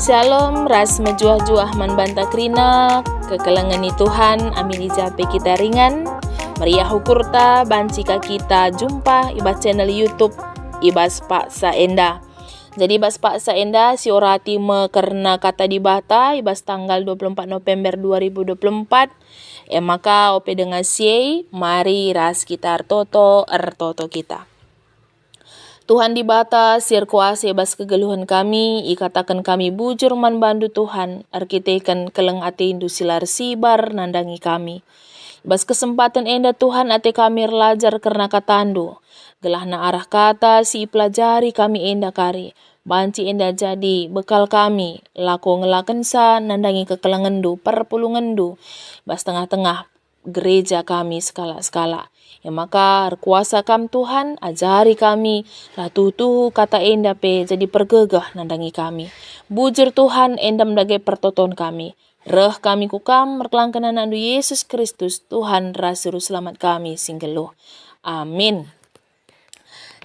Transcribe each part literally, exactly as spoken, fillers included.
Shalom, ras mejuah-juah man banta kerina, kekelengen ni Tuhan, amin i ja pe kita ringan. Meriah ukurta, banci ka kita jumpa i bas channel YouTube i bas paksa enda. Jadi, i bas paksa enda siorati me kerna Kata Dibata i bas tanggal dua puluh empat November dua ribu dua puluh empat. E maka, ope denga si e, mari ras kita ertoto, ertoto kita. Tuhan Dibata si erkuasa i bas kegeluhen kami, ikataken kami bujur man bandu, Tuhan, erkiteken keleng atendu si la ersibar nandangi kami. I bas kesempaten enda, Tuhan, ate kami erlajar kerna kataNdu, gelahna arah kata si ipelajari kami enda kari, banci enda jadi bekal kami, lako ngelakenca nandangi kekelengenNdu, perpulungenNdu, bas tengah-tengah gereja kami sekalak-sekalak. E maka, erkuasa Kam, Tuhan, ajari kami, lah tuhu-tuhu kata enda pe jadi pergegeh nandangi kami. Bujur, Tuhan, enda me dage pertoton kami. Reh kami ku Kam, merkelangken AnakNdu Yesus Kristus, Tuhan ras Juru Selamat kami si nggeluh. Amin.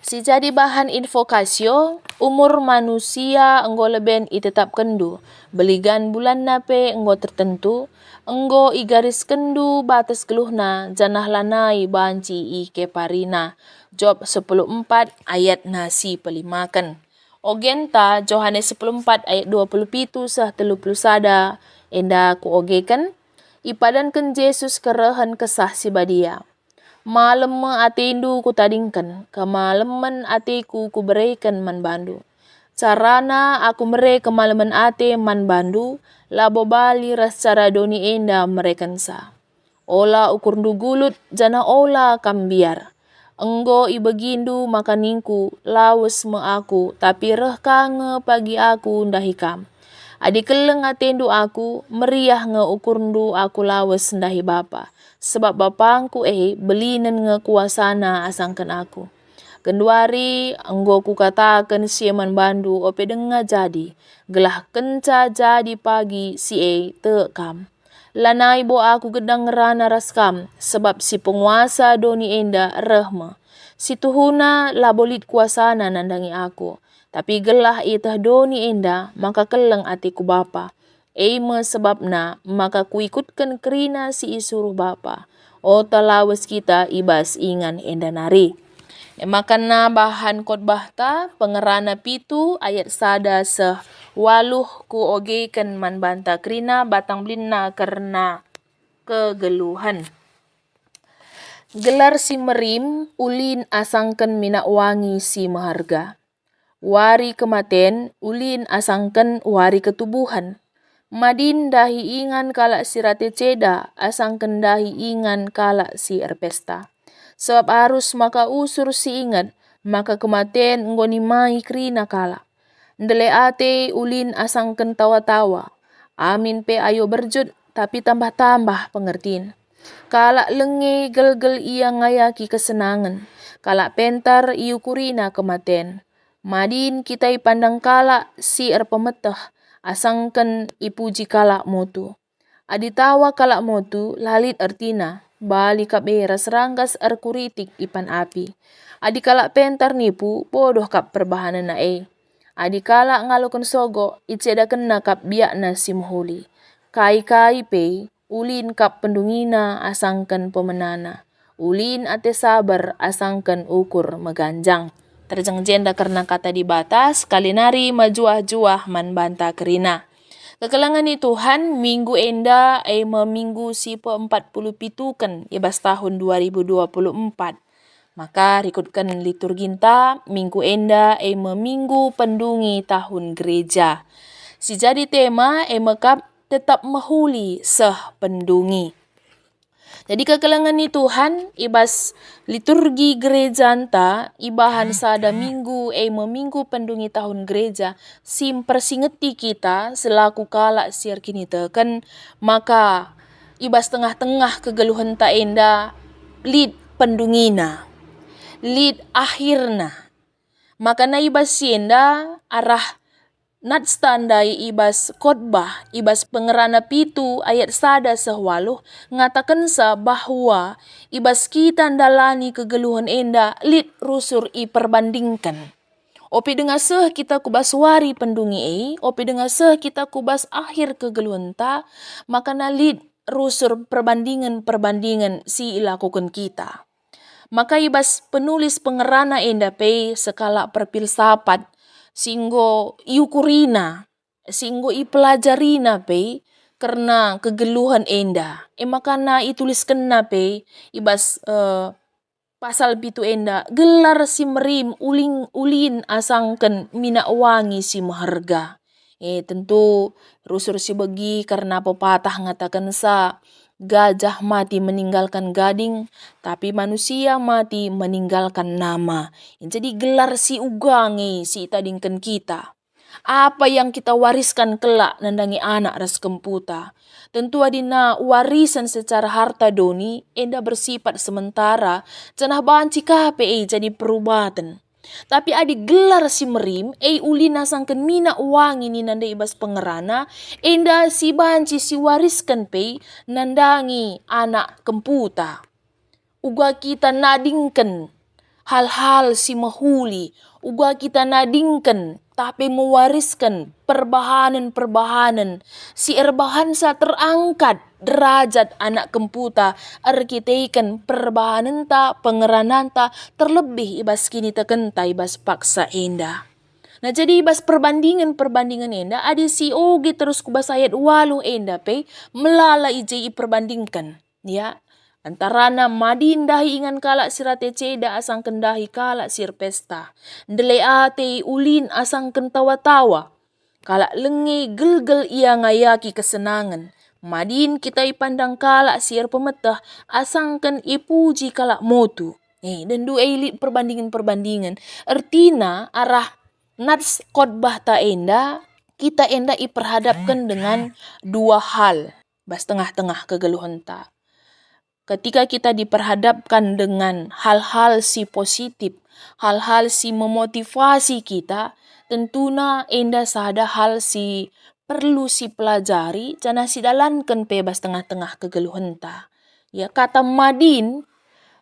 Si jadi bahan invokasio, umur manusia enggo leben itetapkenndu, beligan bulanna pe enggo tertentu, enggo igariskenndu bates geluhna, janah lanai banci ikeparina. Job sepuluh empat ayatna si pelimaken. Ogenta Johanes sepuluh empat ayat dua puluh pitu seh telu puluh sada, enda kuogeken, ipadanken Jesus kerehen Kesah Si Badia. Malem me atendu kutadingken, kemalemen ateku kubereken man bandu. Carana aku mere kemalemen ate man bandu, labo bali ras cara doni enda merekenca. Ola ukurndu gulut, janah ola kam mbiar. Enggo ibegindu maka ningku, "Lawes me aku, tapi reh ka nge pagi aku ndahi kam." Adi keleng atendu aku, meriah nge ukurndu aku lawes ndahi Bapa, sebab Bapangku e belinen nge kuasana asangken aku. Genduari enggo kukataken si e man bandu ope denga jadi, gelah kenca jadi pagi si e tek kam. Lanai bo aku gedang ngerana ras kam, sebab si penguasa doni enda reh me. Situhuna labo lit kuasana nandangi aku, tapi gelah ieteh doni enda maka keleng ateku Bapa. E me sebabna maka kuikutken kerina si isuruh Bapa. Ota lawes kita i bas ingan enda nari. E maka bahan khotbahta, Pengerana pitu ayat sada seh waluh kuogeken man banta kerina batang belinna kerna kegeluhen. Gelar si merim ulin asangken minak wangi si meherga. Wari kematen ulin asangken wari ketubuhen. Madin ndahi ingan kalak si rate ceda asangken ndahi ingan kalak si erpesta. Sebab arus maka usur si inget maka kematen enggo nimai kerina kalak. Ndele ate ulin asangken tawa-tawa. Amin pe ayo berjut, tapi tambah-tambah pengertin. Kalak lenge gelgel ia ngayaki kesenangen, kalak pentar iukurina kematen. Madin kita ipandang kalak si erpemeteh, asangken ipuji kalak motu. Adi tawa kalak motu, la lit ertina, bali kap e ras ranggas erkuritik ipan api. Adi kalak pentar nipu, bodoh kap perbahanenna e. Adi kalak ngaloken sogok, icedakenna kap biakna si mehuli. Kai-kai pe, ulin kap pendungina asangken pemenana. Ulin ate saber asangken ukur meganjang. Terjeng jenda kerna Kata Dibata, sekali nari mejuah-juah man banta kerina. Kekelengen ni Tuhan, minggu enda e me minggu si pe empat puluh pituken i bas tahun dua ribu dua puluh empat. Maka rikutken liturginta, minggu enda e me minggu pendungi tahun gereja. Si jadi tema e me kap tetap mehuli seh pendungi. Jadi kekelengen ni Tuhan, i bas liturgi gerejanta ibahan sada minggu, e me minggu pendungi tahun gereja, si mpersingeti kita selaku kalak si erkiniteken, maka i bas tengah-tengah kegeluhenta enda lit pendungina, lit akhirna. Maka na i bas si enda arah natsta ndai i bas Khotbah, i bas Pengerana pitu ayat sada seh waluh, ngatakenca bahwa i bas kita ndalani kegeluhen enda lit rusur iperbandingken. Ope denga seh kita ku bas wari pendungi e, ope denga seh kita ku bas akhir kegeluhenta, maka na lit rusur perbandingen-perbandingen si ilakoken kita. Maka i bas penulis pengerana enda pe sekalak perpilsapat si enggo iukurina, si enggo ipelajarina pe kerna kegeluhen enda. E maka na ituliskenna pe i bas, eh, pasal pitu enda, gelar si merim uling, ulin asangken minak wangi si meherga. E, tentu rusur si begi kerna pepatah ngatakensa, "Gajah mati meninggalkan gading, tapi manusia mati meninggalkan nama." Jadi gelar si uga nge si itadingken kita. Apa yang kita wariskan kelak nandangi anak ras kemputa. Tentu adina warisen secara harta doni enda bersifat sementara, janah banci ka pe e jadi perubaten. Tapi adi gelar si merim, e ulin asangken minak wangi nina ndai i bas pengerana, enda si banci siwarisken pe nandangi anak kemputa. Uga kita nadingken hal-hal si mehuli, uga kita nadingken, tapi mewarisken perbahanen-perbahanen si erbahansa terangkat derajat anak kemputa erkiteken perbahanenta, pengerananta, terlebih i bas kinitekenta i bas paksa enda. Nah, jadi i bas perbandingen-perbandingen enda, adi sioge terus ku bas ayat waluh enda pe, melala i je iperbandingken. Ya, antarana madin ndahi ingan kalak si rate ceda asangken ndahi kalak si erpesta. Ndele ate ulin asangken tawa-tawa. Kalak lenge gelgel ia ngayaki kesenangen. Madin kita ipandang kalak si erpemeteh asangken ipuji kalak motu. Eh, dendu e lit perbandingen-perbandingen. Ertina arah nats khotbahta enda, kita enda iperhadapken dengan dua hal bas tengah-tengah kegeluhenta. Ketika kita diperhadapkan dengan hal-hal si positif, hal-hal si memotivasi kita, tentuna enda sada hal si perlu sipelajari janah sidalanken pe bas tengah-tengah kegeluhenta. Ya, kata madin,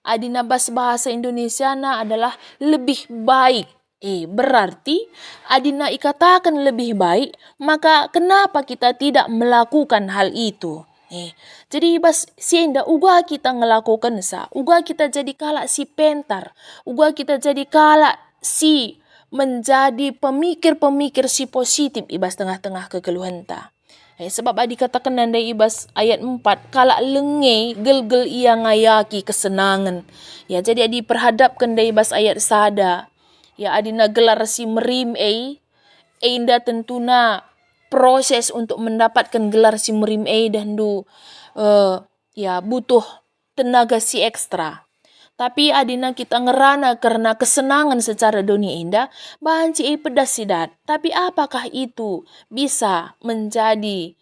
adina bas bahasa Indonesiana adalah lebih baik. Eh, berarti adina ikataken lebih baik, maka kenapa kita tidak melakukan hal itu? Eh, jadi bas si enda uga kita ngelakokensa, uga kita jadi kalak si pentar, uga kita jadi kalak si menjadi pemikir-pemikir si positif i bas tengah-tengah kegeluhenta. Eh, sebab adi katakenna ndai i bas ayat empat, kalak lenge gelgel ia ngayaki kesenangen. Ya, jadi adi perhadapken ndai i bas ayat sada, ya, adina gelar si merim e, enda tentuna proses untuk mendapatkan gelar si merim e dahndu, eh, ya, butuh tenaga si ekstra. Tapi adina kita ngerana kerna kesenangen secara doni enda, banci e pedas si dat. Tapi apakah itu bisa menjadi,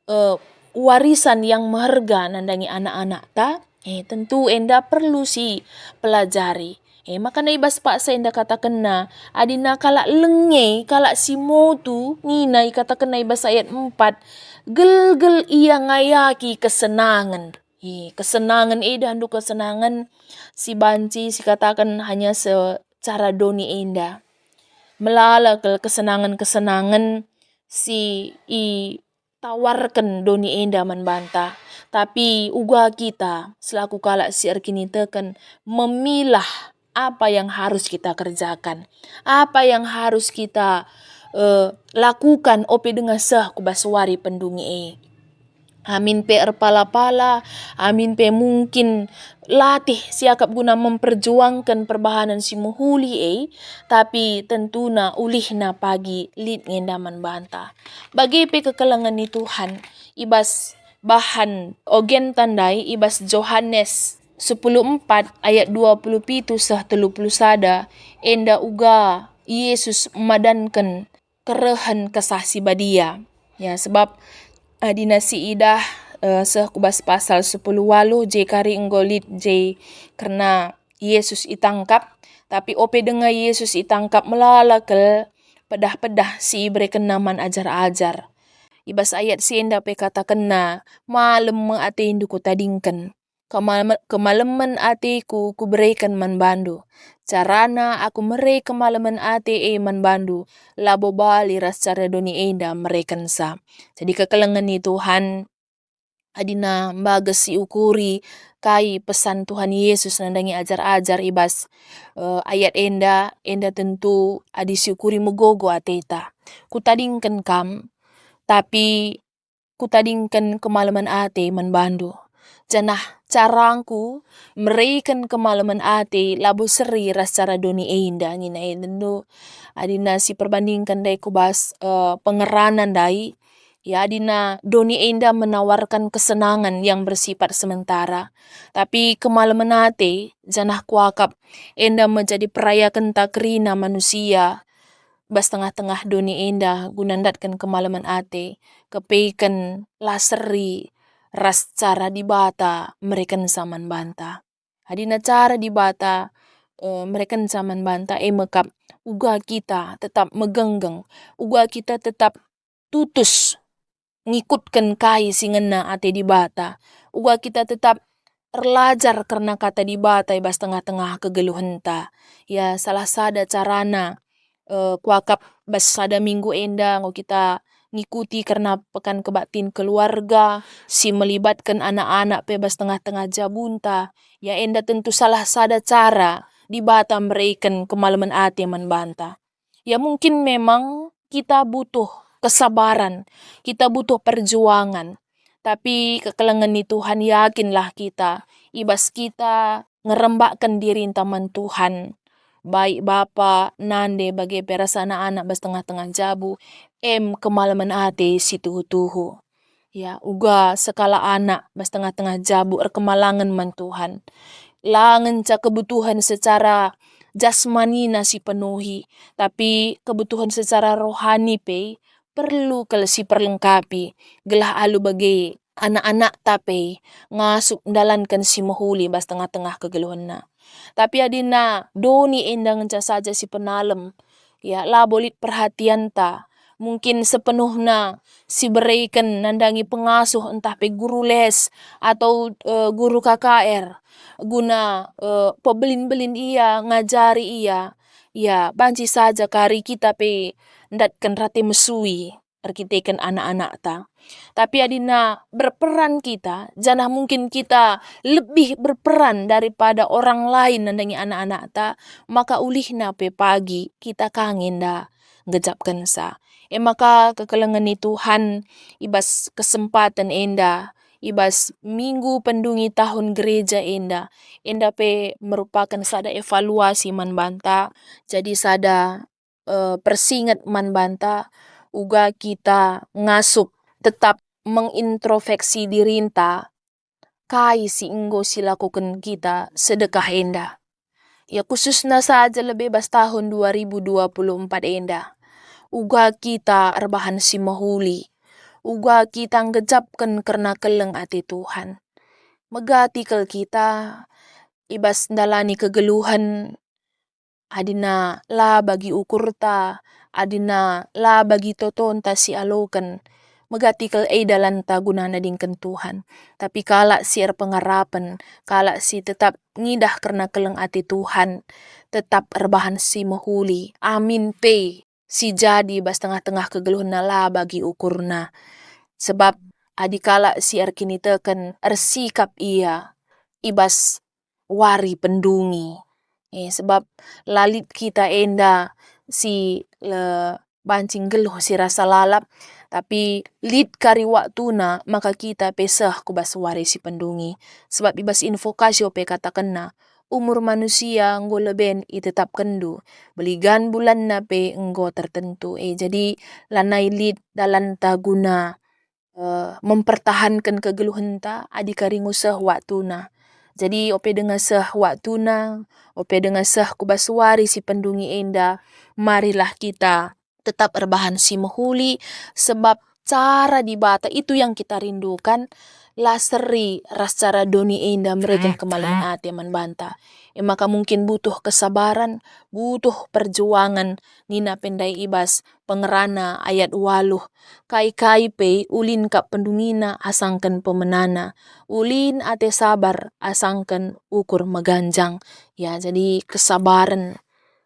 eh, warisan yang meherga nandangi anak-anakta? Eh, tentu enda perlu si pelajari. Eh, maka na i bas paksa enda katakenna, adina kalak lenge, kalak si motu, nina ikatakenna i bas ayat empat, gelgel ia ngayaki kesenangen. Ih, kesenangen e dahndu kesenangen si banci sikataken hanya secara doni enda. Melala kal kesenangen-kesenangen si itawarken doni enda man banta. Tapi uga kita selaku kalak si erkiniteken memilah apa yang harus kita kerjakan, apa yang harus kita, eh, lakukan ope denga seh ku bas wari pendungi e. Amin pe erpala-pala, amin pe mungkin latih siakap guna memperjuangken perbahanen si mehuli e, tapi tentuna ulihna pagi lit nge enda man banta. Bage pe kekelengen ni Tuhan, i bas bahan ogenta ndai i bas Johanes sepuluh empat ayat dua puluh pitu seh telu puluh sada, enda uga Yesus madanken kerehen Kesah Si Badia. Ya, sebab adina siidah, eh, seh ku bas pasal sepuluh waluh je kari enggo lit je kerna Yesus itangkap, tapi ope denga Yesus itangkap melala kal pedah-pedah si iberekenna man ajar-ajar. I bas ayat si enda pe katakenna, "Malem me atendu kutadingken." Kemal-, kemalemen ateku kubereken man bandu. Carana aku mere kemalemen ate e man bandu, labo bali ras cara doni enda merekensa. Jadi kekelengen ni Tuhan, adina mbages siukuri kai pesan Tuhan Yesus nandangi ajar-ajar i bas, eh, ayat enda, enda tentu adi siukuri megogo ateta. Kutadingken kam, tapi kutadingken kemalemen ate man bandu. Janah carangku mereken kemalemen ate labo seri ras cara doni enda, nina e tentu. Adina siperbandingken ndai ku bas, eh, pengeranan ndai, ya, adina doni enda menawarkan kesenangan yang bersifat sementara. Tapi kemalemen ate, janah kuakap, enda me jadi perayakenta kerina manusia bas tengah-tengah doni enda guna ndatken kemalemen ate, kepeken la seri ras cara Dibata merekensa man banta. Adina cara Dibata, eh, merekensa man banta e mekap uga kita tetap megenggeng, uga kita tetap tutus ngikutken kai si ngena ate Dibata, uga kita tetap erlajar kerna Kata Dibata i bas tengah-tengah kegeluhenta. Ya, salah sada carana, eh, kuakap bas sada minggu enda enggo kita ngikuti kerna Pekan Kebaktin Keluarga si melibatken anak-anak pe bas tengah-tengah jabunta. Ya, enda tentu salah sada cara Dibata mereken kemalemen ate man banta. Ya, mungkin memang kita butuh kesabaran, kita butuh perjuangan. Tapi kekelengen ni Tuhan, yakinlah kita, i bas kita ngerembakken dirinta man Tuhan, baik bapa, nande, bage pe ras anak-anak bas tengah-tengah jabu, em kemalemen ate si tuhu-tuhu. Ya, uga sekalak anak bas tengah-tengah jabu erkemalangen man Tuhan. La ngenca kebutuhan secara jasmanina sipenuhi, tapi kebutuhan secara rohani pe perlu kal siperlengkapi, gelah alu bage anak-anakta pe ngasup ndalanken si mehuli bas tengah-tengah kegeluhenna. Tapi adina doni enda ngenca saja sipenalem, ya, labo lit perhatianta, mungkin sepenuhna sibereken nandangi pengasuh ntah pe guru les atau, eh, guru K K R guna, eh, pebelin-belin ia, ngajari ia. Ya, banci saja kari kita pe ndatken rate mesui erkiteken anak-anakta. Tapi adina berperan kita, janah mungkin kita lebih berperan daripada orang lain nandangi anak-anakta, maka ulihna pe pagi kita ka nge enda nggejapkensa. E maka kekelengen ni Tuhan, i bas kesempaten enda, i bas minggu pendungi tahun gereja enda, enda pe merupaken sada evaluasi man banta, jadi sada, eh, persinget man banta, uga kita ngasup tetap mengintrospeksi dirinta, kai si enggo silakoken kita sedekah enda. Ya, khususna saja lebe bas tahun dua ribu dua puluh empat enda. Uga kita erbahan si mehuli. Uga kita nggejapken kerna keleng ate Tuhan. Megati kal kita i bas ndalani kegeluhen, adina la bagi ukurta, adina la bagi totonta si aloken. Megati kal e dalanta guna nadingken Tuhan. Tapi kalak si erpengarapen, kalak si tetap ngidah kerna keleng ate Tuhan, tetap erbahan si mehuli. Amin pe si jadi bas tengah-tengah kegeluhenna la bagi ukurna. Sebab adi kalak si erkiniteken ersikap ia i bas wari pendungi. Eh, sebab la lit kita enda si le banci nggeluh si rasa lalap, tapi lit kari waktuna maka kita pe seh ku bas wari si pendungi. Sebab i bas invokasi ope katakenna, umur manusia enggo leben itetapkenndu, beligan bulanna pe enggo tertentu. Eh, jadi lanai lit dalanta guna eh, mempertahanken kegeluhenta adi kari enggo seh waktuna. Jadi, ope denga seh waktuna, ope denga seh ku bas wari si pendungi enda, marilah kita tetap erbahan si mehuli, sebab cara Dibata, itu yang kita rindukan, la seri ras cara doni enda mereken kemalen ate man banta. E maka mungkin butuh kesabaran, butuh perjuangan, nina pe ndai i bas pengerana ayat waluh. Kai-kai pe ulin kap pendungina asangken pemenana, ulin ate sabar asangken ukur meganjang. Ya, jadi kesabaren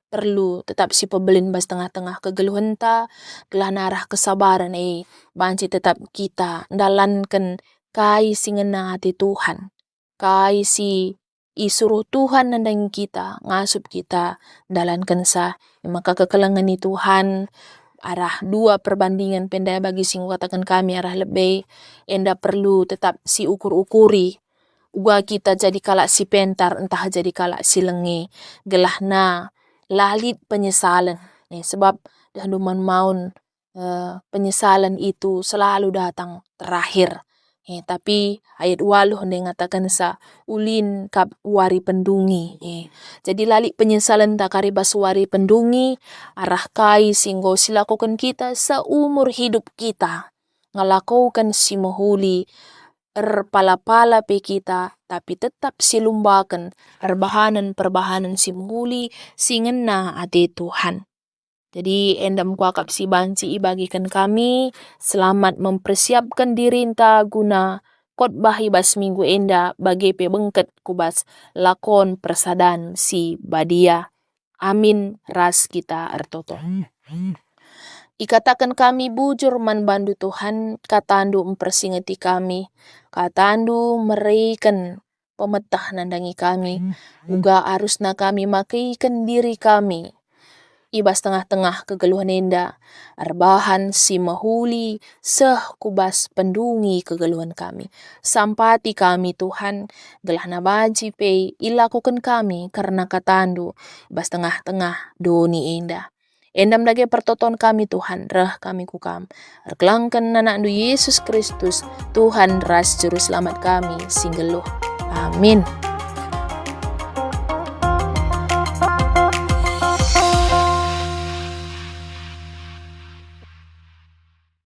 perlu tetap sipebelin bas tengah-tengah kegeluhenta, gelah arah kesabaren e banci tetap kita ndalanken kai si ngena ate Tuhan, kai si isuruh Tuhan nandangi kita, ngasup kita ndalankensa. E maka kekelengen ni Tuhan, arah dua perbandingen pe ndai bagi si ngukataken kami arah lebe, enda perlu tetap siukur-ukuri. Uga kita jadi kalak si pentar ntah jadi kalak si lenge, gelahna la lit penyesalen. Eh, sebab dehndu man maun, eh, penyesalen itu selalu datang terakhir. Eh, tapi ayat waluh ndai ngatakensa, ulin kap wari pendungi. Eh, jadi la lit penyesalenta kari bas wari pendungi, arah kai si enggo silakoken kita seumur hidup kita. Ngelakoken si mehuli, erpala-pala pe kita, tapi tetap silumbaken erbahanen perbahanen si mehuli si ngena ate Tuhan. Jadi, enda me kuakap si banci ibagiken kami, selamat mempersiapken dirinta guna khotbah i bas minggu enda, bage pe bengket ku bas lakon persadan si badia. Amin, ras kita ertoto. Ikataken kami bujur man bandu Tuhan, katandu mpersingeti kami, katandu mereken pemeteh nandangi kami, uga arusna kami makeiken diri kami i bas tengah-tengah kegeluhen enda, erbahan si mehuli seh ku bas pendungi kegeluhen kami. Sampati kami, Tuhan, gelahna banci pe ilakoken kami kerna katandu i bas tengah-tengah doni enda. Enda me dage pertoton kami, Tuhan, reh kami ku Kam. Erkelengken anakNdu Yesus Kristus, Tuhan ras Juru Selamat kami si nggeluh. Amin.